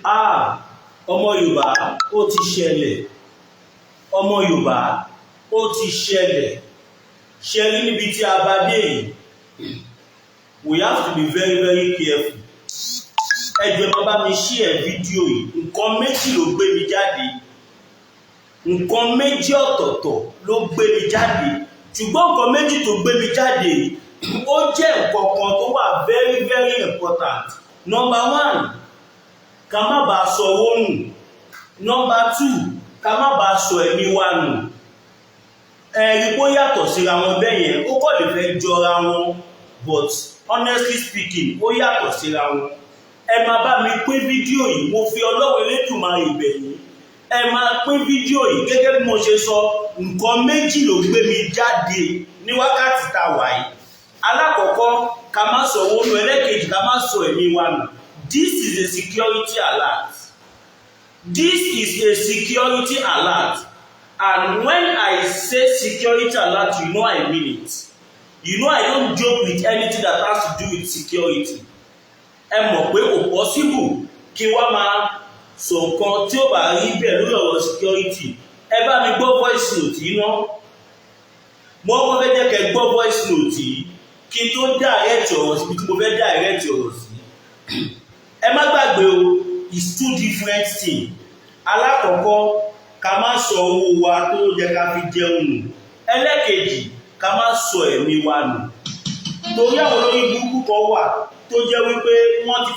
Ah, ọmọ Yorùbá, ó ti ṣẹlẹ̀. Ọmọ Yorùbá, ó ti ṣẹlẹ̀. Ṣe rí níbi tí a bá dé yìí, we have to be very, very careful. Ẹ jọ̀ọ́, ẹ máa bá mi share fídíò yìí. Nǹkan méjì ló gbé mi jáde, nǹkan méjì ọ̀tọ̀ọ̀tọ̀ ló gbé mi jáde, ṣùgbọ́n nǹkan méjì tó gbé mi jáde yìí, ó jẹ́ nǹkan kan tó wà very, very important. Number one, ká má bàa sọ owó nù. Number two, ká má bàa sọ ẹ̀mí wa nù. Ẹ̀rí kó yàtọ̀ síra wọn bẹ́ẹ̀ yẹn, ó kọ́ lè fẹ́ jọra wọn, but honestly speaking, ó yàtọ̀ síra wọn. Ẹ máa bá mi pín fídíò yìí. Mo fi Ọlọ́run Elédùmarè bẹ̀ yín, ẹ máa pín fídíò yìí. Gẹ́gẹ́ bí mo ṣe sọ, nǹkan méjì ló gbé mi jáde ní wákàtí tá a wà yìí. Alákọ̀ọ́kọ́, ká má sọ owó nù. Ẹlẹ́kejì, ká má sọ ẹ̀mí wa nù. This is a security alert. This is a security alert, and when I say security alert, you know I mean it. You know I don't joke with anything that has to do with security. Ẹ mọ̀ pé kò possible kí wá máa sọ nǹkan tí ó bá rí bẹ́ẹ̀ lórí ọ̀rọ̀ security. Ẹ bá mi gbọ́ voice note yìí ná. Mo kọ́ fẹ́ jẹ́ kẹ́ gbọ́ voice note yìí kí n tó direct ọ̀rọ̀ síbi tí mo fẹ́ direct ọ̀rọ̀ sí. Ẹ má gbàgbé o, it's two different things. Alákọ̀ọ́kọ́, ká má sọ owó wa tó jẹ́ ká fi jẹun nù. Ẹlẹ́kejì, ká má sọ ẹ̀mí wa nù, torí àwọn olórí burúkú kan wà tó jẹ́ wípé wọ́n ti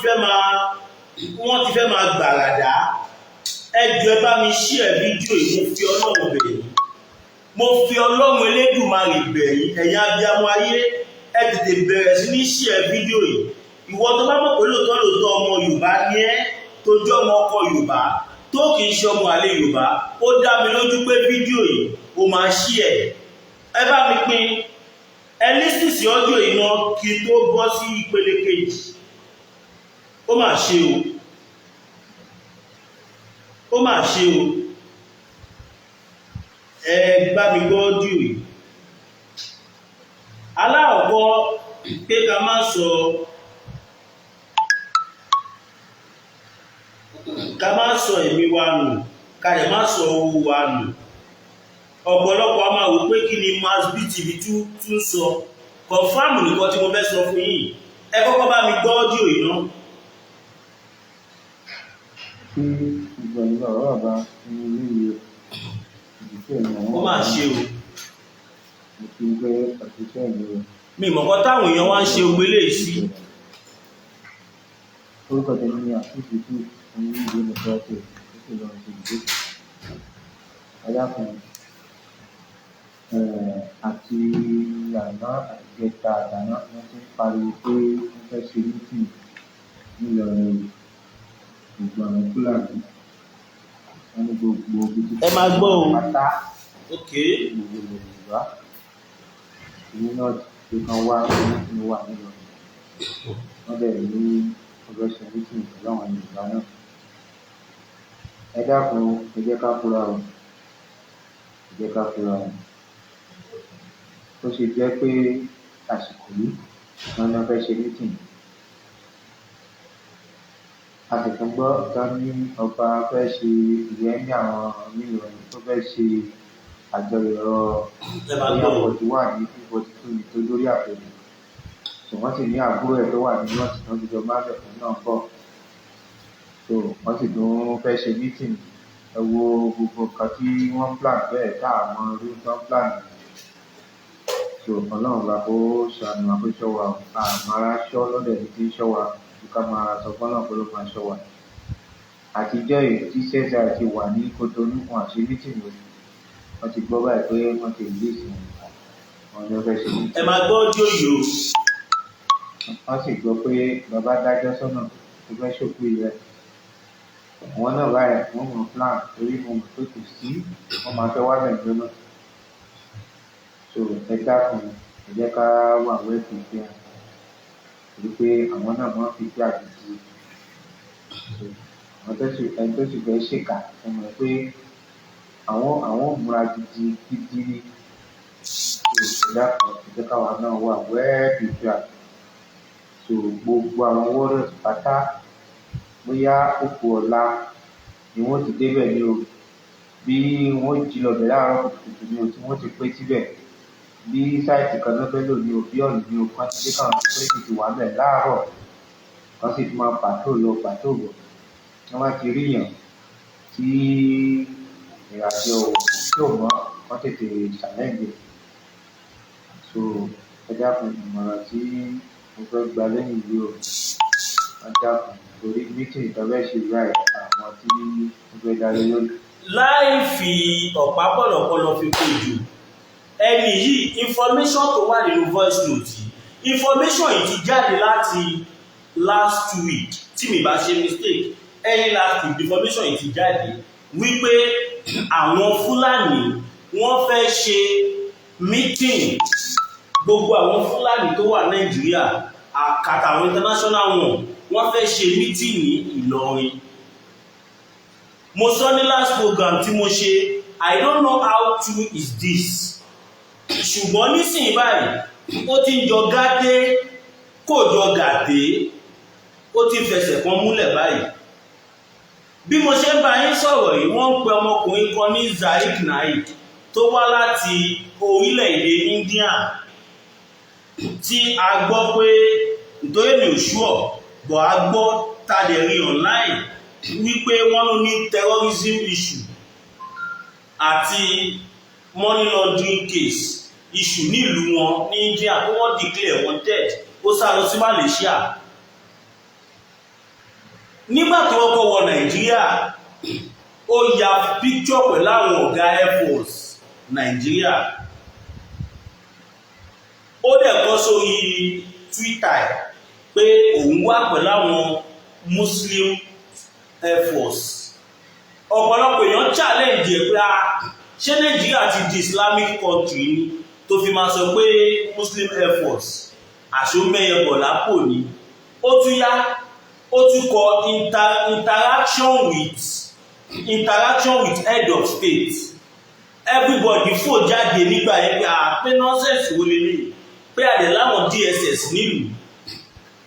fẹ́ máa gbàràdá. Ẹ jọ̀ọ́, ẹ bá mi share fídíò yìí. Mo fi Ọlọ́run bẹ̀ yín, mo fi Ọlọ́run Elédùmarè bẹ̀ yín. Ẹ̀yin abiyamọ ayé, ẹ tètè bẹ̀rẹ̀ sí ní share fídíò yìí. Ìwọ tó bá mọ̀ pé lóòótọ́ lóòótọ́ ọmọ Yorùbá ní ẹ́, tó jẹ́ ọmọ ọkọ Yorùbá, tó kì í ṣe ọmọ àlè Yorùbá, ó dá mi lójú pé fídíò yìí, ó máa share. Ẹ bá mi pín. Ẹ listen sí audio yìí náà kí n tó bọ́ sí ìpele kejì. Ó mà ṣe o, ó mà ṣe o. Ẹ bá mi gbọ́ audio yìí. Alákọ̀ọ́kọ́, pé ká má sọ ẹ̀mí wa nù, ká lè má sọ owó wa nù. Ọ̀pọ̀lọpọ̀ a máa wò pé kí ni Mass BTV tún sọ. Confirm nìkan tí mo fẹ́ sọ fún yín. Ẹ kọ́kọ́ bá mi gbọ́ audio yìí ná. Kí gbogbo ẹ̀yin bàbá bàbá ní ilé ìwé ìdíkẹ́ ní àwọn Ó mà ṣe o. Mo ti gbé àtúnṣe ìlú rẹ̀. Mi mọ̀kọ́ táwọn èèyàn wá ń ṣe ogbó eléyìí sí. Orúkọ tèmi ni Àfíìsì Yusuf ní ìlú Nìkọ́sì tó sì lọ sí ìdíje. Ẹ dákun, àti àná àti ìjẹta àtàná, wọ́n ti ń pariwo pé wọ́n fẹ́ ṣe meeting nílọrin. Gbogbo àwọn Fúlàní, wọ́n ní gbogbo ibi tí Ẹ máa gbọ́ o. pátá gbogbo ilẹ̀ Yorùbá ní north pé kán wá, meeting wà nílọrin. Wọ́n dẹ̀ ní wọ́n fẹ́ ṣe meeting pẹ̀lú àwọn Yorùbá náà. Ẹ dákun, ẹ jẹ́ ká fura o, ẹ jẹ́ ká fura o. Ó ṣe jẹ́ pé àsìkò yìí wọ́n ní wọ́n fẹ́ ṣe meeting. A sì tún gbọ́ tán ní ọba fẹ́ ṣe ìyẹn ní àwọn nílọrin tó fẹ́ ṣe àjọyọ̀ Ẹ máa bóyá gbọ́ o. 41 ní 242 ní tó lórí àpèrè. Wọ́n sì ní àbúrò ẹ̀ tó wà ní north tó ti jọ máa bẹ̀rẹ̀ náà bọ̀, so wọ́n sì tún fẹ́ ṣe meeting. Ẹ wo gbogbo nǹkan tí wọ́n plan bẹ́ẹ̀ tá a mọ irú tán plan. So Ọlọ́run bá kó ṣàánú àkóṣọ́ wa. Àmọ́ ara ṣọ́ lọ́dẹ̀ ní tí ń ṣọ́ wa ju ká máa sọ fọ́lọ́run pé ló máa ṣọ́ wa. Àtijọ́ yìí tí CSI ti wà ní Kotonu, wọn àṣe meeting o. Wọ́n ti gbọ́ báyìí pé wọ́n ti release wọn, wọn ní wọ́n fẹ́ ṣe meeting. Ẹ máa gbọ́ audio yìí o. Wọ́n sì gbọ́ pé bàbá dájọ́ sọ́nà tó fẹ́ ṣòkú yẹ àwọn náà báyìí, wọ́n mọ̀ plan, torí mo mọ̀ pé kò sí, wọ́n máa fẹ́ wá bẹ̀rẹ̀ náà. So ẹ dákun, ẹ jẹ́ ká wà well prepared, torí pé àwọn náà wọ́n prepare gidi. So àwọn tó sì, ẹni tó sì fẹ́ ṣèkà, ẹ mọ̀ pé àwọn ò múra gidi gidi ni. So ẹ dákun, ẹ jẹ́ káwa náà wà well prepared. So gbogbo àwọn warriors pátá. Bóyá ó kù ọ̀la ni wọ́n ti débẹ̀ ní o, bí wọ́n jí lọ bẹ̀ láàárọ̀ kùtùkùtù ní o tí wọ́n ti pé síbẹ̀, bí site kan náà fẹ́ lò ní o, bí ọ̀nà ní o kan ti dé, káwọn security ti wà ńbẹ̀ láàárọ̀, kan sì tún máa patrol lọ, patrol bọ̀. Wọ́n bá ti ríyàn tí ìrìnàjò tí ò mọ́, wọ́n tètè challenge ẹ̀. So ẹ dákun, ìmọ̀ràn tí mo fẹ́ gba lẹ́yìn yìí o, ẹ dákun, torí meeting tó fẹ́ ṣe báyìí, àwọn tí mo fẹ́ dá lé lórí. Láì fi ọ̀pá pọ̀lọ̀pọ̀lọ̀ fi kojú ẹni yìí, information tó wà nínú voice note yìí, information yìí ti jáde láti last week, tí mi bá ṣe mistake, early last week information yìí ti jáde wípé àwọn Fúlàní wọ́n fẹ́ ṣe meeting. Gbogbo àwọn Fúlàní tó wà Nàìjíríà àkàtà àwọn international wọn, wọ́n fẹ́ ṣe meeting ní Ìlọrin. Mo sọ ní last program tí mo ṣe, I don't know how true is this, ṣùgbọ́n nísìnyí báyìí, ó ti ń jọ gàté, kò jọ gàté, ó ti fẹsẹ̀ kan múlẹ̀ báyìí. Bí mo ṣe ń bá yín sọ̀rọ̀ yìí, wọ́n ń pe ọmọkùnrin kan ní Zakir Naik tó wá láti orílẹ̀-èdè India, tí a gbọ́ pé, nítorí mi ò sure, but a gbọ́ ta lè rí online wípé wọ́n ló ní terrorism issue àti money laundering case issue nílùú wọn ní India, pé wọ́n declare wanted, ó sá lọ sí Malaysia. Nígbà tó kọ́kọ́ wọ Nàìjíríà, ó ya picture pẹ̀lú àwọn ọ̀gá Air Force Nàìjíríà, ó dẹ̀ kọ sórí Twitter ẹ̀ pé òun wà pẹ̀lú àwọn Muslim Air Force. Ọ̀pọ̀lọpọ̀ èèyàn challenge ẹ̀ pé, ah, ṣé Nàìjíríà ti di Islamic country ni tó fi máa sọ pé Muslim Air Force? Àṣomẹ́yẹ bọ̀ lápò ni. Ó tún yá, ó tún kọ interaction with head of state. Everybody fò jáde nígbà yẹn pé, ah, pé nonsense wo lélẹ́yìí, pé àdé láwọn DSS nílùú,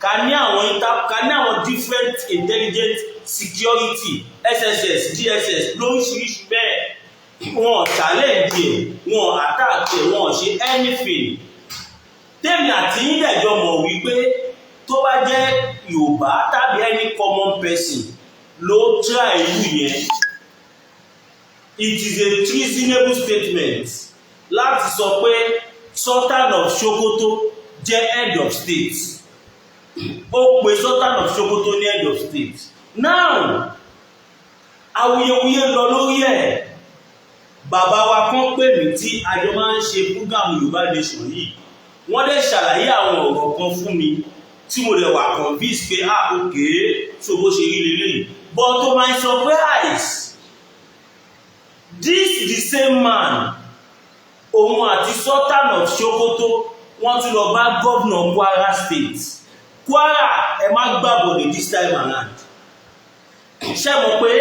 ká ní àwọn inter, ká ní àwọn different intelligent security, SSS, DSS lóríṣiríṣi bẹ́ẹ̀. Wọn challenge ẹ̀, wọn attack ẹ̀, wọn ṣe anything. Tèmi àti yín dẹ̀jọ́ mọ̀ wípé tó bá jẹ́ Yorùbá tàbí any common person ló try irú yẹn, it is a treasonable statement láti sọ pé Sultan of Sokoto jẹ́ head of state. Ó pe Sultan of Sokoto ní head of state. Now, awuyewuye lọ lórí ẹ̀. Bàbá wa kan pè mí tí àjọ máa ń ṣe program Yorùbá Nation yìí, wọ́n dẹ̀ ṣàlàyé àwọn ọ̀rọ̀ kan fún mi tí mo dẹ̀ wà convince pé, ah, okay, so bó ṣe rí leléyìí. But to my surprise, this the same man, òun àti Sultan of Sokoto, wọ́n tún lọ bá governor Kwara State. Kwara, ẹ má gbàbọ̀dé this time around. Ṣé mọ̀ pé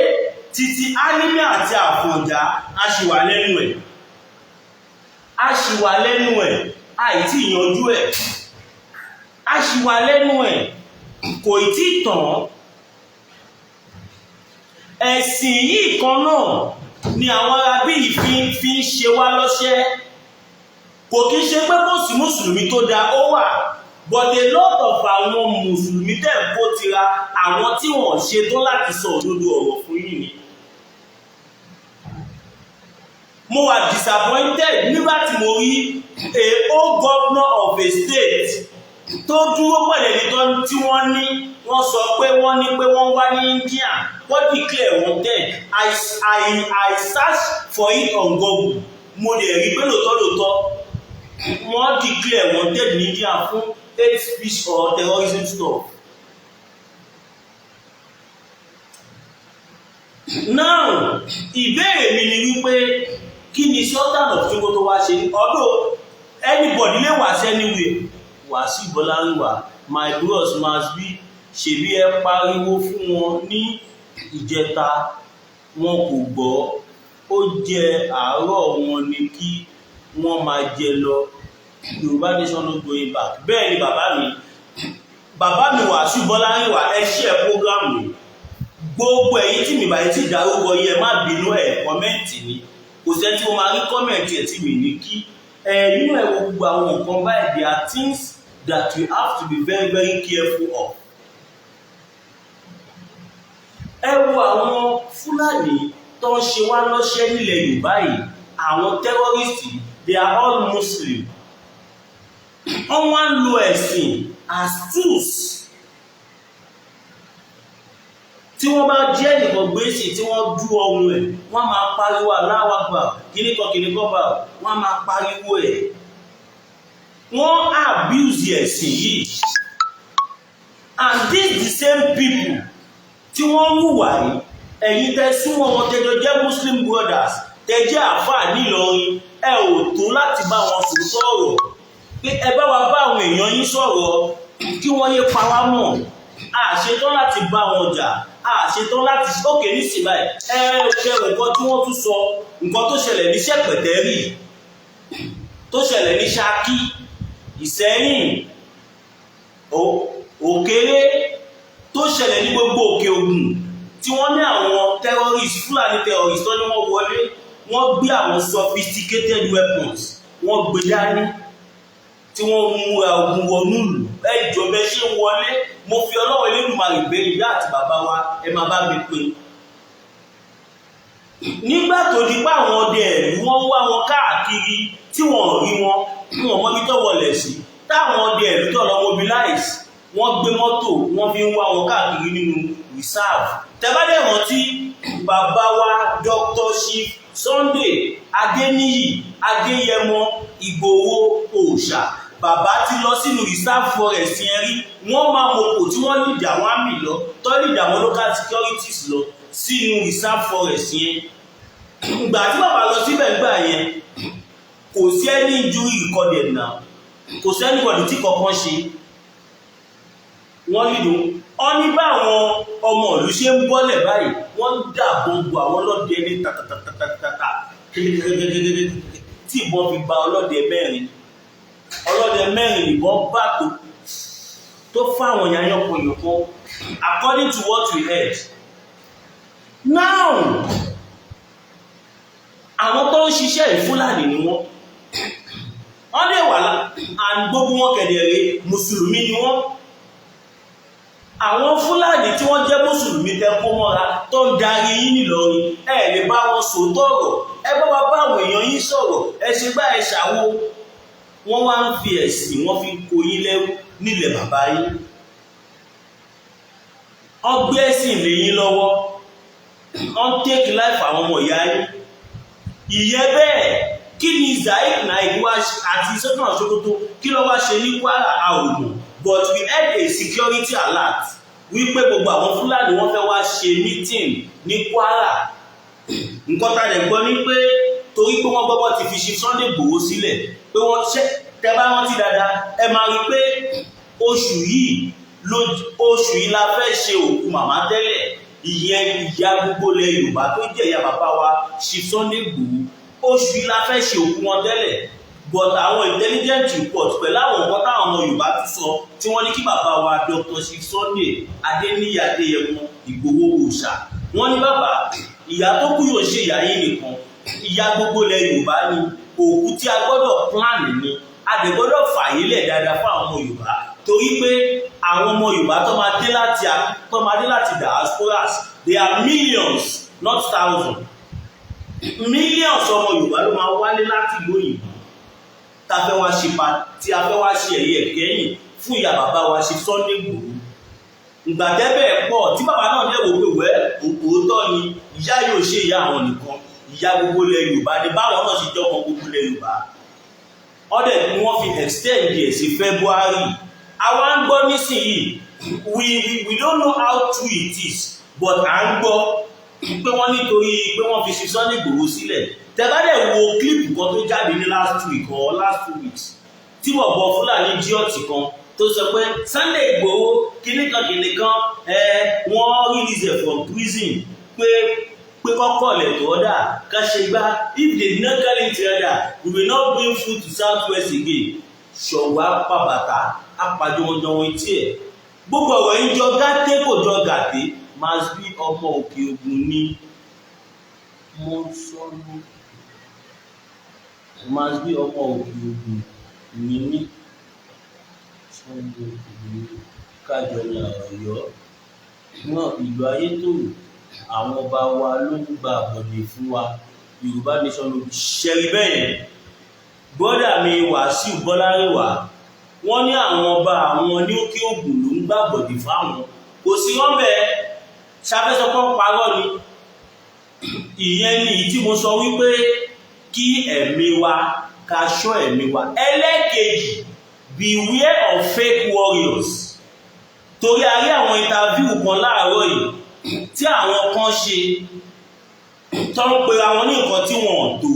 títí Alimi àti Àfọ̀njá, a ṣì wà lẹ́nu ẹ̀, a ṣì wà lẹ́nu ẹ̀, àìtí ìyanjú ẹ̀, a ṣì wà lẹ́nu ẹ̀, kò tí ì tàn. Ẹ̀sìn yìí kan náà ni àwọn arábí yìí fi ń ṣe wá lọ́ṣẹ́. Kò kí ń ṣe pé kò sí mùsùlùmí tó dáa, ó wà, but a lot of àwọn mùsùlùmí tẹ̀ ń kó tira, àwọn tí wọ́n ṣetán láti sọ òdodo ọ̀rọ̀ fún yín ni. Mo wà disappointed nígbà tí mo rí a old governor of a state tó dúró pẹ̀lú ẹni tó tí wọ́n ní, wọ́n sọ pé wọ́n ní pé wọ́n wá ní India, wọ́n declare wanted. I search for it on Google, mo lè rí pé lóòótọ́ lóòótọ́, wọ́n declare wanted ní India fún hate speech or terrorism stuff. Now, ìbéèrè mi ni wípé, kí ni Sultan of Sokoto wá ṣe? Although anybody lè wá sí anywhere. Wàsíù Bọ́lárìnwá, my bros must be, ṣebí ẹ pariwo fún wọn ní ìjẹta, wọn kò gbọ́. Ó jẹ́ àárọ̀ wọn ni kí wọ́n máa jẹ lọ. Yorùbá Nation, no going back. Bẹ́ẹ̀ ni, bàbá mi, bàbá mi Wàsíù Bọ́lárìnwá, ẹ ṣe ẹ program yìí. Gbogbo ẹ̀yin tí mi báyìí ti dárúkọ yìí, ẹ má bínú, ẹ̀ comment ni. Kò sẹ́ni tí mo máa rí comment ẹ̀ tí mi ní kí ẹ nínú ẹ̀. Wo gbogbo àwọn nǹkan báyìí, there are things that you have to be very, very careful of. Ẹ wo àwọn Fúlàní tó ń ṣe wá lọ́ṣẹ́ nílẹ̀ Yorùbá yìí, àwọn terrorists, they are all Muslim. Wọ́n wá ń lo ẹ̀sìn as tools. Tí wọ́n bá jẹ́ nìkan gbé sí, tí wọ́n dú ọrùn ẹ̀, wọ́n máa pariwo "Allahu Akbar", kíníkan kíníkan bá, wọ́n máa pariwo ẹ̀. Wọ́n abuse ẹ̀sìn yìí. And this the same people tí wọ́n ń hùwà yìí, ẹ̀yin tẹ́ súnmọ́ wọn, tẹ́jọ jẹ́ Muslim Brothers, tẹ́ jẹ́ àáfàá nílọrin, ẹ ò tó láti bá wọn sòótọ́ ọ̀rọ̀ pé ẹ bá wa bá àwọn èèyàn yín sọ̀rọ̀ kí wọ́n yé pa wá mọ̀. A ṣetán láti bá wọn jà, a ṣetán láti ókè nísìnyí báyìí. Ẹ ṣe nǹkan tí wọ́n tún sọ, nǹkan tó ṣẹlẹ̀ ní Ṣẹ̀pẹ̀tẹ́rì, tó ṣẹlẹ̀ ní Ṣakí, Ìsẹ́yìn, Òkèrè, tó ṣẹlẹ̀ ní gbogbo Òkè Ògùn, tí wọ́n ní àwọn terrorists, Fúlàní terrorists tó ní wọ́n wọlé, wọ́n gbé àwọn sophisticated weapons, wọ́n gbé dání, tí wọ́n múra ogun wọnú ìlú. Ẹ jọ̀ọ́, bẹ ṣe ń wọlé, mo fi Ọlọ́run Elédùmarè bẹ̀, ìyá àti bàbá wa, ẹ máa bá mi pín. Nígbà tó di pé àwọn ọdẹ ìlú, wọ́n wá wọn káàkiri tí wọ́n rí wọn, wọn mọbi tó wọlé sí, táwọn ọdẹ ìlú tó lọ mobilize, wọ́n gbé mọ́tò, wọ́n fi ń wá wọn káàkiri nínú reserve. Tẹ́bádẹ́ rántí bàbá wa Dr. Chief Sunday Adéníyì Adéyẹmọ Ìgbòho Òòṣà, bàbá ti lọ sínú reserve forest yẹn rí. Wọ́n máa mọ̀kò tí wọ́n lead àwọn army lọ, tó lead àwọn local securities lọ sínú reserve forest yẹn. Ìgbà tí bàbá lọ síbẹ̀ gbà yẹn, kò sí any injury recorded now, kò sí anybody tí kankan ṣe. Wọ́n lílo wọ́n ní bá àwọn ọmọ ìlú ṣe ń bọ́lẹ̀ báyìí, wọ́n ń dàbò bo àwọn ọlọ́dẹ ní tàtàtàtàtàtà tí ìbọn fi ba ọlọ́dẹ mẹ́rin. Ọlọ́dẹ mẹ́rin ìbọn bá tó fáwọn èèyàn yànpọ̀yànpọ̀, according to what we heard. Now, àwọn tó ń ṣiṣẹ́ ìfúlàní ni wọ́n. Wọ́n lè wà and gbogbo wọn kẹ̀dẹ̀rẹ̀, mùsùlùmí ni wọ́n. Àwọn Fúlàní tí wọ́n jẹ́ mùsùlùmí tẹ kó mọ́ra tó ń darí yín nílọrin, ẹ lè bá wọn sòótọ́ ọ̀rọ̀, ẹ bá wa bá àwọn èèyàn yín sọ̀rọ̀, ẹ ṣe gbá, ẹ ṣàwo. Wọ́n wá ń fi ẹ̀sìn, wọ́n fi kó yín lẹ́rú nílẹ̀ bàbá yín. Ọgbẹ́ ẹ̀sìn lé yín lọ́wọ́, wọ́n take life àwọn ọmọ ìyá yín. Ìyẹn bẹ́ẹ̀. Kí ni Zakir Naik wá àti Sultan Sokoto, kí ló wá ṣe ní Kwara? A ò mọ̀, but we had a security alert wípé gbogbo àwọn Fúlàní, wọ́n fẹ́ wá ṣe meeting ní Kwara. Nǹkan tá a lè gbọ́ ni pé torí pé wọ́n gbọ́gbọ́ ti fi ṣe Sunday Igboho sílẹ̀, pé wọ́n ṣe. Tẹ́ bá rántí dáadáa, ẹ máa rí pé oṣù yìí, oṣù yìí la fẹ́ ṣe òkú màmá tẹ́lẹ̀, ìyẹn ìyá gbogbo ilẹ̀ Yorùbá tó jẹ́ ìyá bàbá wa ṣe Sunday Igboho. Oṣù yìí la fẹ́ ṣe òkú wọn tẹ́lẹ̀, but àwọn intelligent report pẹ̀lú àwọn nǹkan táwọn ọmọ Yorùbá tún sọ, tí wọ́n ní kí bàbá wa Dr. Chief Sunday Adéníyì Adéyẹmọ Ìgbòho Òòṣà, wọ́n ní bàbá, ìyá tó kú yóò ṣe ìyá yín nìkan, ìyá gbogbo ilẹ̀ Yorùbá ni. Òkú tí a gbọ́dọ̀ plan ni, a dẹ̀ gbọ́dọ̀ fàyè lẹ̀ dáadáa fún àwọn ọmọ Yorùbá, torí pé àwọn ọmọ Yorùbá tó máa dé láti diasporas, they are millions, not thousands. Millions ọmọ Yorùbá ló máa wálé láti ìlú òyìnbó tá a fẹ́ wá ṣe pa, tí a fẹ́ wá ṣe ẹ̀yẹ kẹ́yìn fún ìyá bàbá wa ṣe Sunday Igboho. Ìgbà tẹ́bẹ̀ pọ̀ tí bàbá náà dẹ̀ wò pé wẹ́, òótọ́ ni, ìyá yóò ṣe ìyá àwọn nìkan, ìyá gbogbo ilẹ̀ Yorùbá ni, báwọn náà ṣe jọmọ gbogbo ilẹ̀ Yorùbá. Ọdẹ ni wọ́n fi extend ẹ̀ sí February. Àwa ń gbọ́ nísìnyí, we don't know how true it is, but à ń gbọ́ pé wọ́n nítorí pé wọ́n fi ṣe Sunday Igboho sílẹ̀. Tẹ́bá dẹ̀ wo clip kan tó jáde ní last week or last 2 weeks, tí bọ̀bọ̀ Fúlàní jíọ̀tì kan tó sọ pé Sunday Igboho kìnìkan kìnìkan, ẹ wọ́n release ẹ̀ from prison, pé kọ́kọ́ lẹ̀ tó ọ̀dà ká ṣe gbá, if they did not call it together, we will not bring food to South West again. Ṣọ̀wá pàbàtà apàjọwọ́jọwọ́ etí ẹ̀. Gbogbo ọ̀rọ̀ yìí jọ gàté, kò jọ gàté. Masbi ọmọ Òkè Ògùn ni mo sọnù. Masbi ọmọ Òkè Ògùn ni mí sọnù ìlú Kájọlà, Ọ̀yọ́ náà, ìlú Ayétòrò. Àwọn ọba wa ló ń gba àbọ̀dè fún wa. Yorùbá nation ló ṣẹ̀rí bẹ́ẹ̀ yẹn. Brother mi Wàsíù Bọ́lárìnwá, wọ́n ní àwọn ọba àwọn ní Òkè Ògùn ló ń gbàbọ̀dè fáwọn. Kò sí wọ́n bẹ́ẹ̀ ṣàfẹ́sọpọ̀ parọ́ ni. Ìyẹn ni tí mo sọ wípé kí ẹ̀mí wa, ká ṣọ́ ẹ̀mí wa. Ẹlẹ́ẹ̀kejì, beware of fake warriors, torí a rí àwọn interview kan láàárọ̀ yìí tí àwọn kan ṣe tó ń pera wọn ní nǹkan tí wọn ò tó,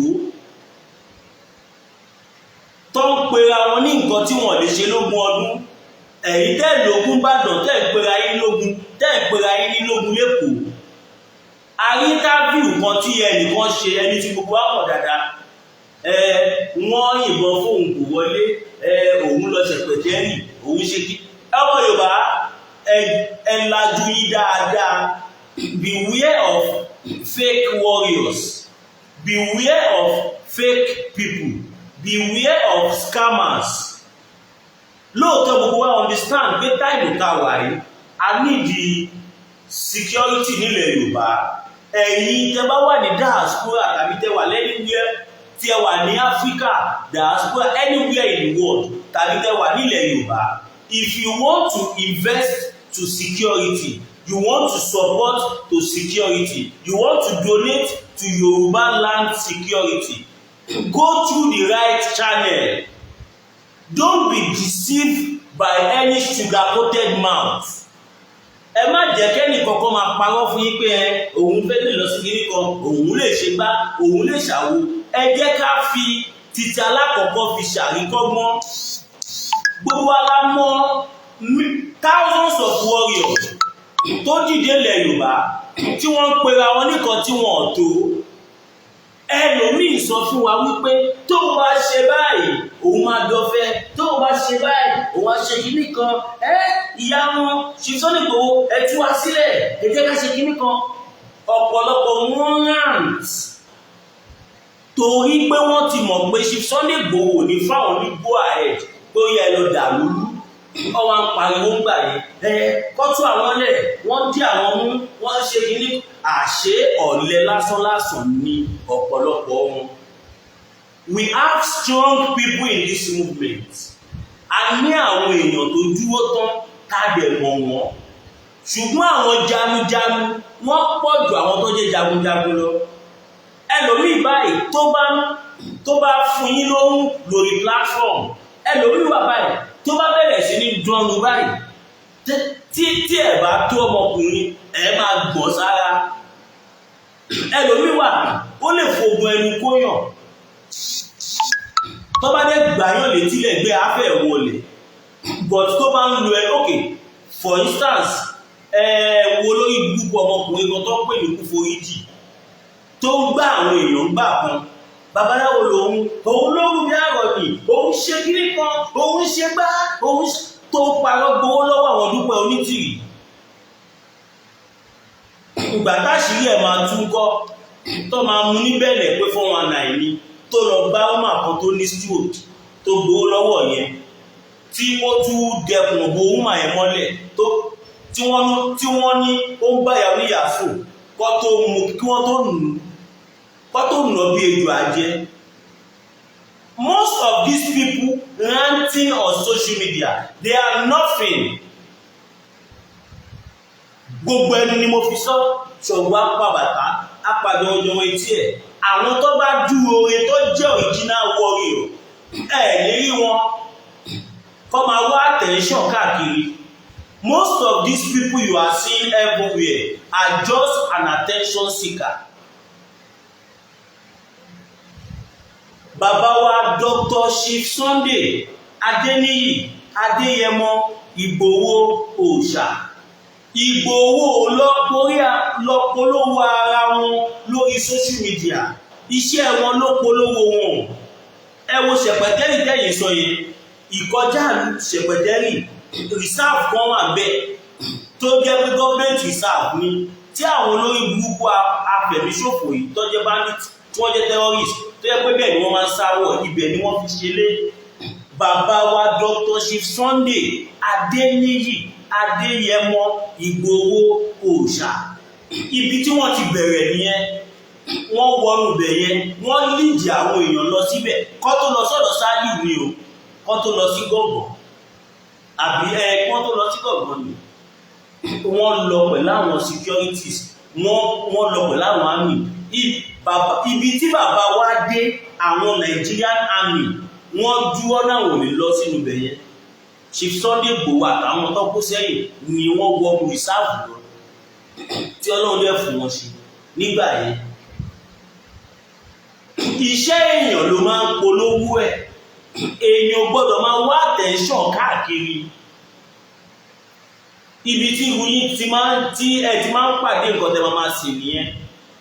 tó ń pera wọn ní nǹkan tí wọn lè ṣe lógún ọdún. Ẹ̀yin tẹ́ lógún Bàdàn, tẹ́ ń pera yín lógún, tẹ́ ń pera yín ní lógún lẹ́kọ̀ọ́. A rí interview kan tí ẹnìkan ṣe, ẹni tí gbogbo wa mọ̀ dáadáa. Ẹ wọ́n yìnbọn fóun kò wọlé. Ẹ òun lọ ṣẹpẹtẹ́rì, òun ṣe kí ọmọ Yorùbá ẹ lajú yín dáadáa. Beware of fake warriors, beware of fake people, beware of scammers. Lóòótọ́, gbogbo wa understand pé time tá a wà yìí, a need security nílẹ̀ Yorùbá. Ẹ̀yin tẹ́ bá wà ní diaspora tàbí tẹ́ wà lẹ́nìwẹ́, tí ẹ wà ní Africa diaspora, anywhere in the world, tàbí tẹ́ wà nílẹ̀ Yorùbá, if you want to invest to security, you want to support to security, you want to donate to Yoruba land security, go through the right channel. Don't be deceived by any sugar-coated mouth. Ẹ má jẹ́ kẹ́nì kankan máa parọ́ fún yín pé ẹ òun fẹ́ lè lọ sí kinní kan, òun lè ṣe gbá, òun lè ṣàwo. Ẹ jẹ́ ká fi títí alákọ̀ọ́kọ́ fi ṣàríkọ́gbọ́n. Gbogbo wa la mọ̀ thousands of warriors tó dìde lẹ̀ Yorùbá tí wọ́n ń pera wọn nìkan tí wọ́n ò tó. Ẹlòmíì sọ fún wa wípé tóun bá ṣe báyìí, òun máa dọ̀fẹ́, tóun bá ṣe báyìí, òun á ṣe kinní kan. Ẹ ìyá wọn Chief Sunday Igboho, ẹ tú wa sílẹ̀, ẹ jẹ́ ká ṣe kinní kan. Ọ̀pọ̀lọpọ̀ wọn rant torí pé wọ́n ti mọ̀ pé Chief Sunday Igboho ní fáwọn ní go ahead pé ó yẹ lọ dàlúrú. Wọ́n wá ń pariwo ń gbà yẹn, ẹ kọ́tù àwọn lẹ̀, wọ́n dí àwọn mú, wọ́n ṣe kinní. Àṣé ọ̀lẹ lásánlásán ní ọ̀pọ̀lọpọ̀ wọn. We have strong people in this movement. A ní àwọn èèyàn tó dúró tán, ká dẹ̀ mọ̀ wọ́n, ṣùgbọ́n àwọn jagunjagun wọ́n pọ̀ ju àwọn tó jẹ́ jagunjagun lọ. Ẹlòmíì báyìí, tó bá fún yín lóhùn lórí platform, ẹlòmíì wà báyìí, tó bá bẹ̀rẹ̀ sí ní dánú báyìí, tí ẹ bá tó ọmọkùnrin, ẹ máa gbọ̀n sára. Ẹlòmíì wà, ó lè fògùn ẹnu kóyàn, tó bá dé gbàyàn létí lẹ́gbẹ́ afẹ́ wọlé. But tó bá ń lo ẹ, ok, for instance, ẹ wo lórí gbogbo ọmọkùnrin kan tó pè ní Kúforíjì, tó ń gbá àwọn èèyàn gbà kan, babaláwo lòun, òun lóhùn bí àròdì, òun ṣe kíní kan, òun ṣe gbá, òun tó parọ́ gbowó lọ́wọ́ àwọn Dúpẹ́ Onítìrì. Ìgbà táṣìírí ẹ̀ máa tún kọ́, tó máa mú níbẹ̀lẹ̀ pé 419 ni, tó lọ gbá ọmọ kan tó ní stroke, tó gbowó lọ́wọ́ yẹn, tí ó tún dẹkùn bo woman yẹn mọ́lẹ̀, tó tí wọ́n ní ó ń báyà oníyà sùn, kọ́ tó mú kí wọ́n tó nù, kọ́ tó nà bí ejò àjẹ́. Most of these people ranting on social media, they are nothing. Gbogbo ẹni ni mo fi sọ ṣọ̀gbọ́n apá bàtà apàdé ọjọ́ etí ẹ̀. Àwọn tó bá dúró re, tó jẹ́ original warrior, ẹ̀ lè rí wọn kọ́ máa wá attention káàkiri. Most of these people you are seeing everywhere are just an attention seeker. Bàbá wa Dr. Chief Sunday Adéníyì Adéyẹmọ Ìgbòho Òòṣà, Ìgbòho, lọ polówó ara wọn lórí social media. Iṣẹ́ wọn ló polówó wọn. Ẹ wo ṣẹ̀pẹ̀tẹ́rì tẹ̀yìn sọ yẹn, ìkọjá ṣẹ̀pẹ̀tẹ́rì reserve kan wà bẹ́ẹ̀. Tó jẹ́ pé government reserve ni, tí àwọn olórí burúkú afẹ̀míṣòfò yìí tó jẹ́ bandit, tí wọ́n jẹ́ terrorist, tó jẹ́ pé bẹ́ẹ̀ ni wọ́n máa ń sáwọ̀, ibẹ̀ ni wọ́n fi ṣe lé. Bàbá wa Dr. Chief Sunday Adéníyì Adéyẹmọ Ìgbòho Òòṣà, ibi tí wọ́n ti bẹ̀rẹ̀ nìyẹn. Wọ́n wọnú ibẹ̀ yẹn, wọ́n lead àwọn èèyàn lọ síbẹ̀ kọ́ tó lọ sọ́dọ̀ Sálíù ni o, kọ́ tó lọ sí Gọ̀ngàn, àbí ẹ kọ́ tó lọ sí Gọ̀ngàn ni. Wọ́n lọ pẹ̀lú àwọn securities, wọ́n lọ pẹ̀lú àwọn army. Ibi tí bàbá wa dé, àwọn Nigerian army, wọ́n dúró náà, ò lè lọ sínú ibẹ̀ yẹn. Chief Sunday Igboho àtàwọn tó kó sẹ́yìn ni wọ́n wọ reserve lọ, tí Ọlọ́run dẹ̀ fún wọn ṣe nígbà yẹn. Iṣẹ́ èèyàn ló máa ń polówó ẹ̀. Èèyàn gbọ́dọ̀ máa wá attention káàkiri. Ibi tí irú ti máa tí ẹ ti máa ń pàdé nǹkan tẹ́ máa máa sì nìyẹn.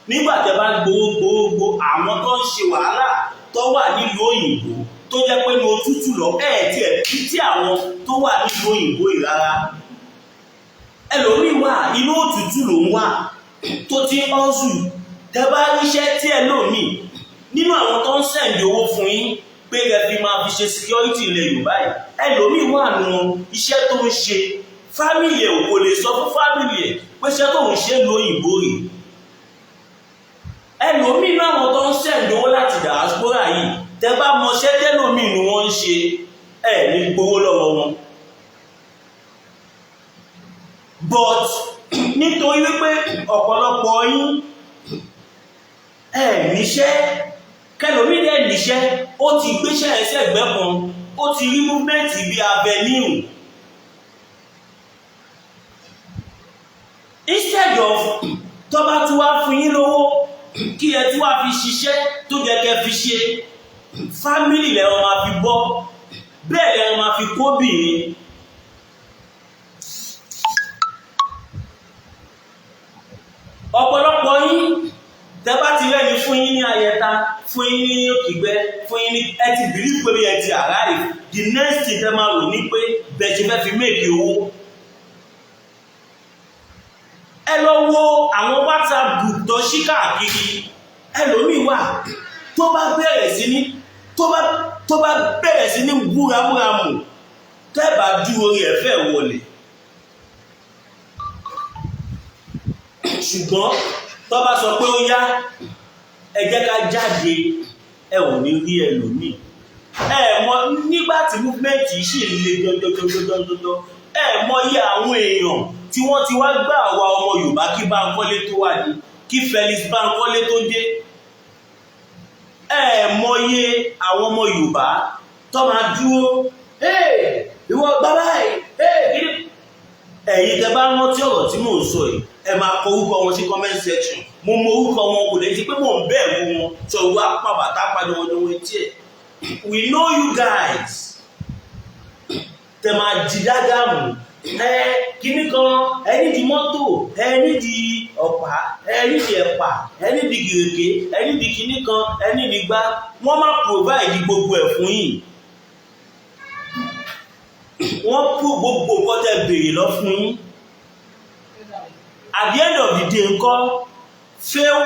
Nígbà tẹ́ bá gbowó gbowó gbó, àwọn tó ń ṣe wàhálà tó wà nílùú òyìnbó, tó jẹ́ pé ní òtútù lọ, ẹ̀ tí ẹ̀ tí àwọn tó wà nílùú òyìnbó yìí rárá. Ẹlòmíì wà, inú òtútù ló ń wà tó ti ń ọ́sù. Tẹ́ bá ríṣẹ́ tí ẹlòmíì nínú àwọn tó ń send owó fún yín pé ẹ fi máa fi ṣe security ilẹ̀ Yorùbá yìí, ẹlòmíì wà nù wọn, iṣẹ́ tó ń ṣe, family ẹ̀ kò lè sọ fún family ẹ̀ pé iṣẹ́ tó ń ṣe lóyìnbó rèé. Ẹlòmíì náà, àwọn tó ń send owó láti diaspora yìí, tẹ́ bá mọṣẹ́ tẹ́lòmíì ni wọ́n ń ṣe, ẹ̀ ní gbowó lọ́wọ́ wọn. But nítorí wípé ọ̀pọ̀lọpọ̀ yín ẹ̀ níṣẹ́, kẹlòmíì dẹ̀ níṣẹ́, ó ti gbéṣẹ́ ẹsẹ̀ ẹgbẹ́ kan, ó ti rí movement bíi avenue. Instead of tó bá tún wá fún yín lówó kí ẹ tún wá fi ṣiṣẹ́ tó jẹ́ kẹ́ fi ṣe, family lẹ́wọ̀n máa fi bọ́, bẹ́ẹ̀ lẹ́wọ̀n máa fi kóbìnrin. Ọ̀pọ̀lọpọ̀ yín, tẹ́ bá ti rẹ́ni fún yín ní ayẹta, fún yín ní òkìgbẹ́, fún yín ní, ẹ ti believe pé ẹ ti arrive. The next thing tẹ́ máa rò ní pé bẹ́ẹ̀ ṣe fẹ́ fi make owó. Ẹ lọ wo àwọn WhatsApp group tó ṣí káàkiri. Ẹlòmíì wà, tó bá bẹ̀rẹ̀ sí ní tó bá bẹ̀rẹ̀ sí ní búramúramù, tẹ́ bá dúró orí ẹ̀ fẹ́ wọlé. Ṣùgbọ́n tó bá sọ pé ó yá, ẹ jẹ́ ká jáde, ẹ ò ní rí ẹlòmíì. Ẹ mọ̀ nígbà tí movement yìí sì le jọjọjọjọjọjọ, ẹ mọ̀ iye àwọn èèyàn tí wọ́n ti wá gbà àwa ọmọ Yorùbá kí Bánkọ́lé tó wà ní, kí Felix Bánkọ́lé tó dé. Ẹ mọ̀ iye àwọn ọmọ Yorùbá tó máa dúró, ìwọ bàbá ẹ̀. Ẹ̀yin tẹ́ bá rántí ọ̀rọ̀ tí mò ń sọ yìí, ẹ máa kọ orúkọ wọn sí comment section. Mo mọ orúkọ wọn, kò lè ṣe pé mò ń bẹ̀rù wọn sọ wá pàbàtà padà wọn lọ́wọ́ etí ẹ̀. We know you guys. Tẹ́ máa jí dágàmù ẹ kíní kan, ẹ nídìí mọ́tò, ẹ nídìí ọ̀pá, ẹ nídìí ẹ̀pà, ẹ nídìí gèrèké, ẹ nídìí kíní kan, ẹ nídìí gbá. Wọ́n máa provide gbogbo ẹ̀ fún yín. Wọ́n kó gbogbo nǹkan tẹ́ béèrè lọ fún yín. At the end of the day ńkọ́? Fail.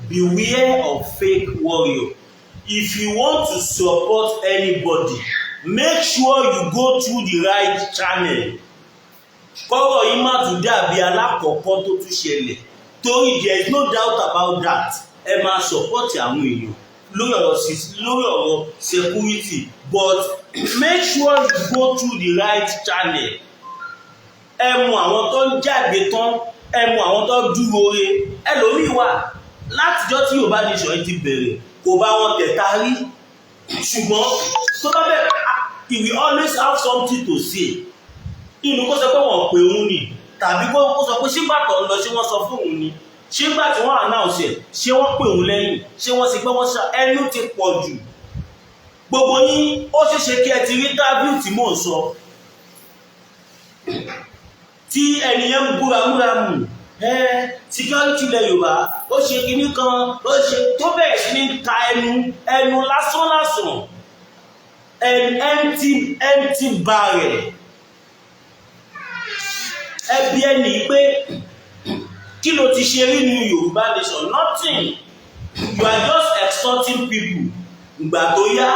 Beware of fake warrior. If you want to support anybody, make sure you go through the right channel. Kọ́rọ̀ yìí má tún dàbí alákọ̀ọ́kọ́ tó tún ṣẹlẹ̀, torí there is no doubt about that, ẹ máa support àwọn èèyàn lórí ọ̀rọ̀ security, but make sure you go through the right channel. Ẹ mọ àwọn tó ń jáde tán, ẹ mọ àwọn tó dúró re. Ẹlòmíì wà, látijọ́ tí Yorùbá Nation ti bẹ̀rẹ̀, kò bá wọn tẹ̀ta rí, ṣùgbọ́n tó bá bẹ̀rẹ̀, he will always have something to say. Inú kó sọ pé wọ́n pè òun ni, tàbí kó sọ pé ṣígbà tó ń lọ, ṣé wọ́n sọ fún òun ni? Ṣígbà tí wọ́n announce ẹ̀, ṣé wọ́n pè òun lẹ́yìn? Ṣé wọ́n sì pé wọ́n ṣá ẹnu ti pọ̀ jù. Gbogbo yín, ó ṣeéṣe kí ẹ ti rí tábìlì tí mò ń sọ, tí ẹnìyẹn ń búramúramù ẹ security ilẹ̀ Yorùbá, ó ṣe kinní kan, ó ṣe tó bẹ̀rẹ̀ sí ní ta ẹnu ẹnu lásán lásán. Empty, empty barrel. Ẹbí ẹni pé kí ló ti ṣe rí nínú Yorùbá nation? Nothing. You are just extorting people. Ìgbà tó yá,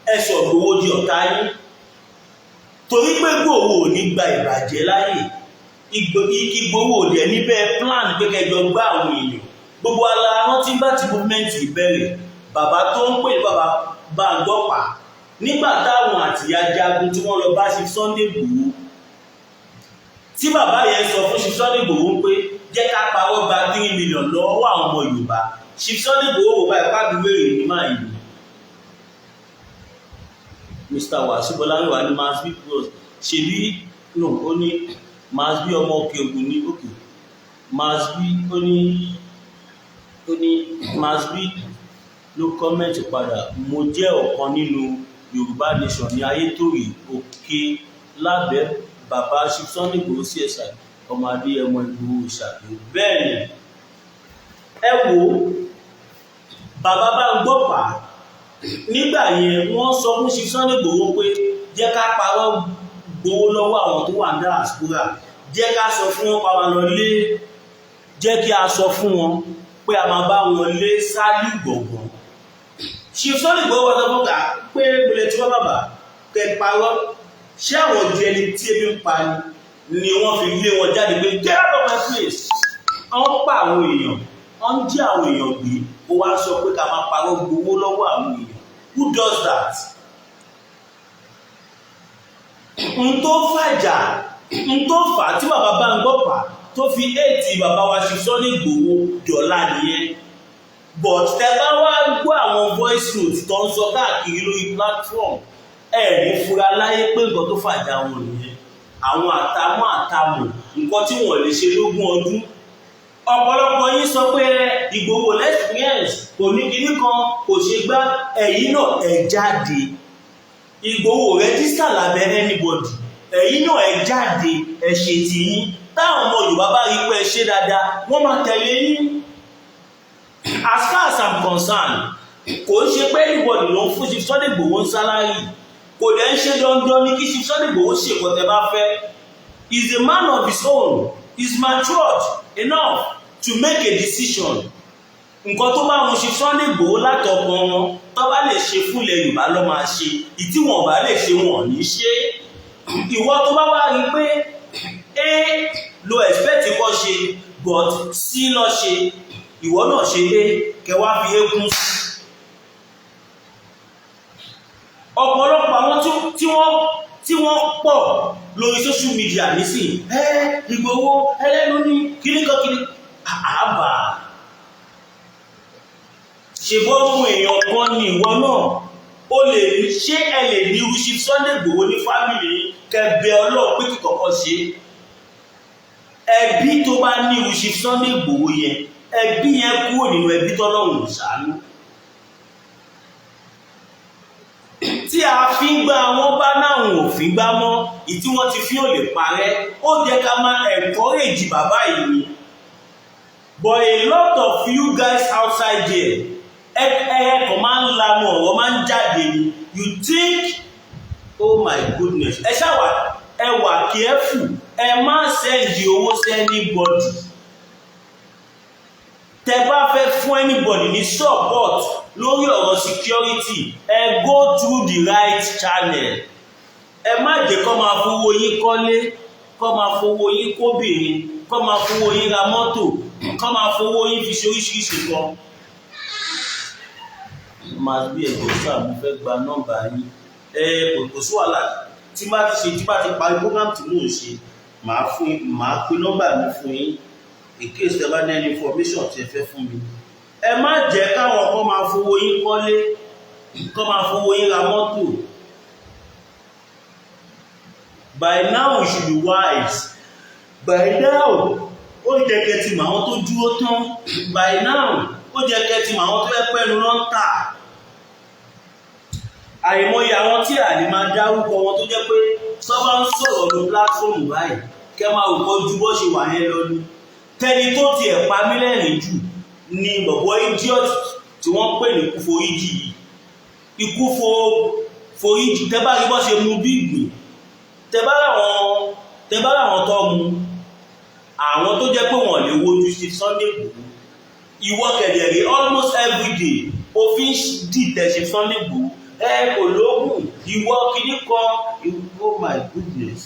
ẹ sọ Ìgbòho di ọ̀tá yín, torí pé Ìgbòho ò ní gba ìbàjẹ́ láyè. Ìgbòho ò dẹ̀ níbẹ̀ plan pé kẹjọ gbá àwọn èèyàn. Gbogbo ala rántí bá ti movement ìbẹ̀rẹ̀, bàbá tó ń pè ní bàbá Báńgbọ́pà, nígbà táwọn àtìyá jagun tí wọ́n lọ bá ṣe Sunday Igboho, tí bàbá yẹn sọ fún Chief Sunday Igboho pé jẹ́ ká parọ́ gba 3 million lọ́wọ́ àwọn ọmọ Yorùbá, Chief Sunday Igboho wò báyìí pàbí wèrè ní máa yìí. Mr. Wasiu Bọ́láńwá ní Masbi Plus ṣebí no, ó ní Masbi ọmọ òkè ògùn ní òkè Masbi. Ó ní Masbi ló comment padà. Mo jẹ́ ọ̀kan nínú Yorùbá nation ní Ayétòrè òkè lábẹ́ bàbá Chief Sunday Igboho CSI, ọmọ Adéyẹmọ Ìgbòho ìṣàkó. Bẹ́ẹ̀ ni, ẹ wo bàbá bá ń gbọ́pàá nígbà yẹn, wọ́n sọ fún Chief Sunday Igboho pé jẹ́ ká parọ́ gbowó lọ́wọ́ àwọn tó wà ní diaspora, jẹ́ ká sọ fún wọn pa wọn lọ lé, jẹ́ kí a sọ fún wọn pé a máa bá wọn lé sálì gbọ̀ngàn. Chief Sunday Igboho wọ́n sọ fún ká pé gbọ́lẹ̀ tí wọ́n bàbá kẹ parọ́, ṣé àwọn ju ẹni tí ebi ń pa ni wọ́n fi lé wọn jáde pé get out of my place? Wọ́n pa àwọn èèyàn, wọ́n ń jí àwọn èèyàn gbé, ó wá sọ pé ká máa parọ́ gbowó lọ́wọ́ àwọn èèyàn. Who does that? N tó fàjà, n tó fà tí bàbá bá ń gbọ́pàá tó fi éètì bàbá wa ṣe Sunday Igboho dọ̀là nìyẹn. But tẹ bá wá gbọ́ àwọn voice note tó ń sọ káàkiri lórí platform, ẹ ní fura láyé pé nǹkan tó fàjà wọn nìyẹn. Àwọn àtàmọ́ àtàmọ̀, nǹkan tí wọ́n lè ṣe lógún ọdún. Ọ̀pọ̀lọpọ̀ yín sọ pé Ìgbòho experience kò ní kinní kan, kò ṣe gbá. Ẹ̀yin náà ẹ̀ jáde. Ìgbòho register lábẹ́ anybody. Ẹ̀yin náà ẹ̀ jáde, ẹ̀ ṣe tìyín. Táwọn ọmọ Yorùbá bá rí pé ẹ ṣe dáadáa, wọ́n máa tẹ̀lé yín. As far as I'm concerned, kò ń ṣe pé anybody ló ń fún Chief Sunday Igboho ń salary. Kò dẹ̀ ń ṣe dandan ní kí Chief Sunday Igboho ṣe nǹkan tẹ́ bá fẹ́. He is a man of his own. He is matured enough to make a decision. Nǹkan tó bá wọn Chief Sunday Igboho látọkàn wọn, tó bá lè ṣe fúnlẹ̀ Yorùbá ló máa ṣe. Ìtí wọn bá lè ṣe, wọn ò ní ṣe. Ìwọ tó bá wá rí pé A lo expect kọ́ ṣe, but C lọ ṣe, ìwọ náà ṣe A, kẹwàá fi A kún sí. Ọ̀pọ̀lọpọ̀ àwọn tí wọ́n pọ̀ lórí social media nísìn, ẹ Ìgbòho ẹlẹ́nu ní kíníkan kíní àbá ṣèbọ́ fún èèyàn kan ní ìwọ náà ó lè ṣé. Ẹ lè ní irú Chief Sunday Igboho ní family kẹbẹ Ọlọ́run pé kí kọ̀ọ̀kan ṣe. Ẹbí tó bá ní irú Chief Sunday Igboho yẹn, ẹbí yẹn kúrò nínú ẹbí tọ́lọ́run ò ṣàánú. Tí a fi ń gbá wọn bá náà ò fi gbá mọ́ ìtí wọ́n ti fi ò lè parẹ́. Ó jẹ́ ká máa encourage bàbá yìí ni. But a lot of you guys outside there, ẹ ẹ kàn máa ń lanu, ọ̀rọ̀ máa ń jáde ni. You think, oh my goodness. Ẹ ṣáwà, ẹ wà careful. Ẹ má send owó sí anybody. Tẹ bá fẹ́ fún anybody ní support lórí ọ̀rọ̀ security, ẹ go through the right channel. Ẹ má jẹ́ kó máa fowó yín kọ́lé, kó máa fowó yín kóbìnrin, kó máa fowó yín ra mọ́tò, kó máa fowó yín fi ṣe oríṣiríṣi nǹkan. Máa bí ẹ̀jọ̀ sáà, mo fẹ́ gba nọ́mbà yín. Ẹ kò sí wàhálà. Tí bá ti ṣe, tí bá ti parí program tí mò ń ṣe, màá fún yín, màá pe nọ́mbà mi fún yín in case tẹ́ bá ní any information tí ẹ fẹ́ fún mi. Ẹ má jẹ́ káwọn kan máa fowó yín kọ́lé, kán máa fowó yín ra mọ́tò. By now you should be wise. By now, ó jẹ́ kẹ́ ti mọ àwọn tó dúró tán. By now, ó jẹ́ kẹ́ ti mọ àwọn tó fẹ́ pẹ́nu lọ́n tà. Àìmọye àwọn tí a lè máa dárúkọ wọn tó jẹ́ pé tó bá ń sọ̀rọ̀ ló platform báyìí, kẹ́ máa rò kọ́ ju bó ṣe wà yẹn lọ ni. Tẹni tó tiẹ̀ pa mí lẹ́rìn jù ni bọ̀bọ̀ idiot tí wọ́n pè ní Kúforíjì yìí. Ikúfo Foríjì. Tẹ bá rí bọ́ ṣe mú bí ìgbìn, tẹ bá láwọn tó mu, àwọn tó jẹ́ pé wọ́n lè wojú sí Sunday Igboho. Ìwọ kẹ̀dẹ̀rẹ̀, almost every day òfin dìtẹ̀ ṣe Sunday Igboho, ẹ kò lóògùn, ìwọ kìíní kan. Oh my goodness.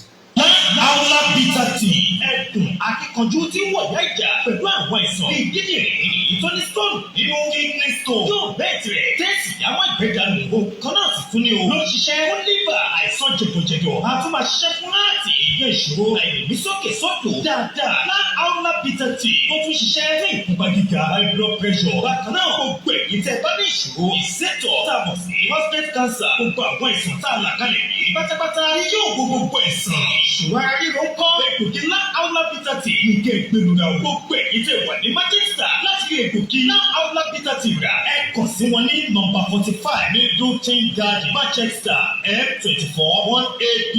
Aula Bitter Tea, ẹ̀dùn akíkanjú tí ń wọ̀yá ìjà pẹ̀lú àwọn àìsàn bíi kíndìnrín, èyí tó ní stone nínú, kidney stone, yóò bẹ́ẹ̀ tirẹ̀ tẹ́sì yàwó ìgbẹ́dànù. Òkan náà sì tún ní o ló ń ṣiṣẹ́ fún liver, àìsàn jẹ̀dọ̀jẹ̀dọ̀, a tún máa ṣiṣẹ́ fún láti ìyẹn ìṣòro àìlèmísókè sódò dáadáa. Aula Bitter Tea tó tún ṣiṣẹ́ fún ìfúnpá gíga, high blood pressure. Bákan náà, gbogbo èyí tẹ́ bá ní ìṣòro ìsétọ̀ tá a mọ̀ sí prostate cancer, gbogbo àwọn àìsàn tá a là kalẹ̀ yìí pátápátá yóò gbogbo ẹ̀sán. Ìṣòro ara ríro ń kọ́? Egbògi ńlá Aula Bitter Tea ní kẹ́ ẹ gbẹlura o. Gbogbo èyí tẹ́ wà ní Manchester, láti rí egbògi ńlá Aula Bitter Tea rà, ẹ kàn sí wọn ní nọ́mbà 45 Middleton Garden, Manchester, M24 1AB,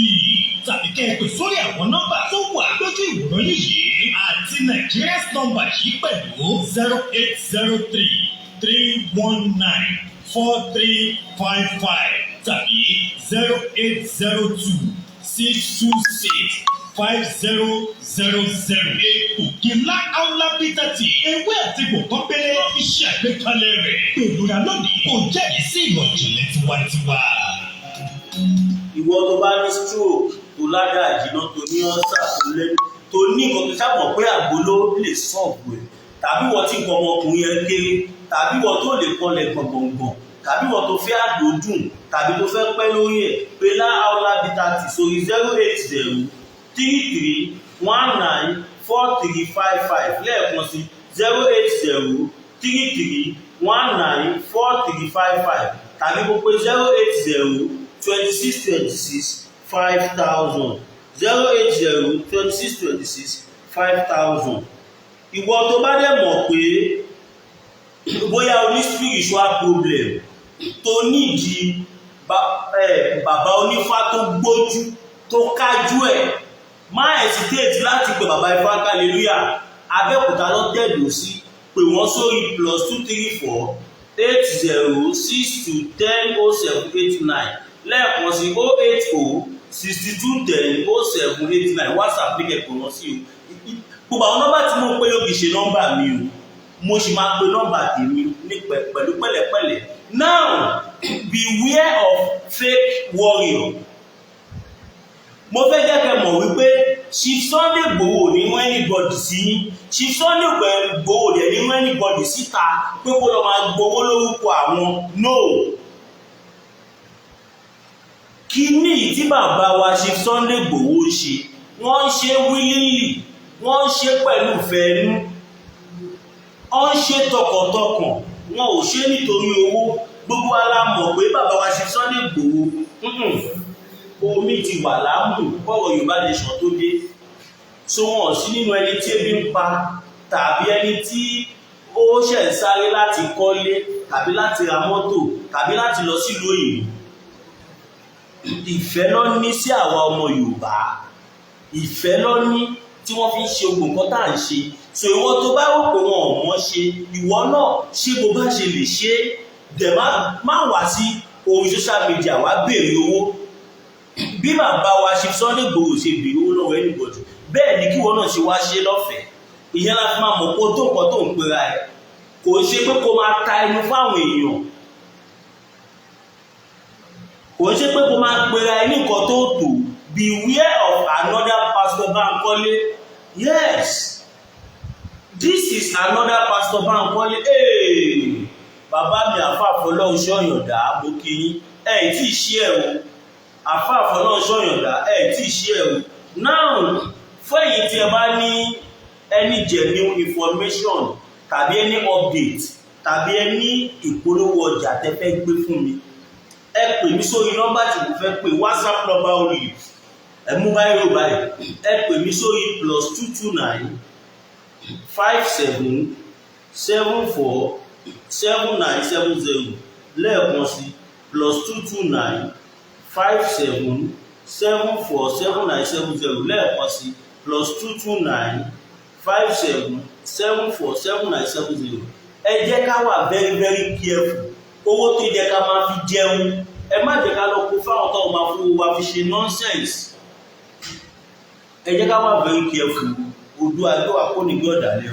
tàbí kẹ́ ẹ pè sórí àwọn nọ́mbà tó wà lójú ìwòran yìí àti Nigeria's nọ́mbà yìí pẹ̀lú: 08033194355 tàbí 08026265000. Egbògi ńlá Aula Bitter Tea, ewé àti gbòǹkan péré wọ́n fi ṣe àgbékalẹ̀ rẹ̀. Pèlúra lónìí, kò jẹ́rìí sí ìmọ̀ ìjìnlẹ̀ tiwantiwa. Ìwọ tó bá ní stroke, tó ládàá jìnnà, tó ní ọ́sà, tó lẹ́nu, tó ní nǹkan tó sábọ̀ pé àgbo ló lè solve ẹ̀, tàbí wọ́n tí nǹkan ọmọkùnrin yẹn kéré, tàbí wọ́n tó lè kọlẹ̀ gbọ̀ngbọ̀ngbọ̀n, tàbí wọ́n tó fẹ́ àdódùn, tàbí tó fẹ́ pẹ́ lórí ẹ̀, pé lá Aula Bitter Tea sórí 08033194355. Lẹ́ẹ̀kan sí, 08033194355, tàbí kó pé 08026265000, 08026265000. Ìwọ tó bá dẹ̀ mọ̀ pé bóyá o ní spiritual problem, tó nídìí bàbá onífá tó gbójú, tó kájú ẹ̀, má hesitate láti pe bàbá Ifá Hallelujah. Abẹ́òkúta ló tẹ̀dó sí. Pè wọ́n sórí +234 8062100789. Lẹ́ẹ̀kan sí, 08062100789. WhatsApp ní kẹ́kọ̀ọ́ wọn sí o. Gbogbo àwọn nọ́mbà tí mo ń pè yóò kì í ṣe nọ́mbà mi o. Mo sì máa pe nọ́mbà tèmi ní pẹ̀lú pẹ̀lẹ́pẹ̀lẹ́. Now, beware of fake warrior. Mo fẹ́ jẹ́ kẹ́ mọ̀ wípé Chief Sunday Igboho ní wọ́n anybody sí. Chief Sunday Igboho dẹ̀ ní wọ́n anybody síta pé kó lọ máa gbowó lórúkọ àwọn. No, kíní tí bàbá wa Chief Sunday Igboho ń ṣe, wọ́n ń ṣe willingly, wọ́n ń ṣe pẹ̀lú ìfẹ́ inú, wọ́n ń ṣe tọkàntọkàn, wọn ò ṣe nítorí owó. Gbogbo wa la mọ̀ pé bàbá wa Chief Sunday Igboho, omi ti wà láàmú kọ́rọ̀ Yorùbá Nation tó dé, so wọn sí nínú ẹni tí ebi ń pa tàbí ẹni tí ó ṣẹ̀ ń sáré láti kọ́lé tàbí láti ra mọ́tò tàbí láti lọ sílùú òyìnbó. Ìfẹ́ ló ní sí àwa ọmọ Yorùbá, ìfẹ́ ló ní tí wọ́n fi ń ṣe ogun nǹkan tá à ń ṣe. So ìwọ tó bá rò pé wọn ò mọ̀ ṣe, ìwọ náà ṣé bó bá ṣe lè ṣe dẹ̀, má wá sí orí social media wá béèrè owó. Bí bàbá wa ṣe Sunday Igboho ṣe béèrè owó lọ́wọ́ anybody, bẹ́ẹ̀ ni kí ìwọ náà ṣe wá ṣe lọ́fẹ̀ẹ́. Ìyẹn la fi máa mọ̀ pé tó nǹkan tó ń pera ẹ̀, kò ṣe pé kó máa ta ẹnu fáwọn èèyàn, kò ṣe pé kó máa pera ẹ ní nǹkan tó tó. Beware of another Pastor Bankole. Yes, this is another Pastor Bankole. Hey, bàbá mi àfàfọlọ́hún ṣọ̀yàndá, mo kí yín. Ẹ tí ì ṣí ẹ o. Àfàfọlọ́hún ṣọ̀yàndá, ẹ tí ì ṣí ẹ o. Now, fún èyí tí ẹ bá ní any genuine information tàbí any update tàbí any ìpolówó ọjà tẹ́ fẹ́ gbé fún mi, ẹ pè mí sórí nọ́mbà tí mo fẹ́ pè, WhatsApp number only. Ẹ mú báyìí báyìí, ẹ pè mí sórí +229 57747970. Lẹ́ẹ̀kan sí, +229 57747970. Lẹ́ẹ̀kan sí, +229 57747970. Ẹ jẹ́ ká wà very very careful. Owó tó yẹ ká máa fi jẹun. Ẹ má jẹ́ ká lọ kó fáwọn tó máa fowó wa fi ṣe nonsense. Ẹ jẹ́ ká wà very careful. Oòduà gbé wa kó nígbẹ́ ọ̀dàlẹ̀.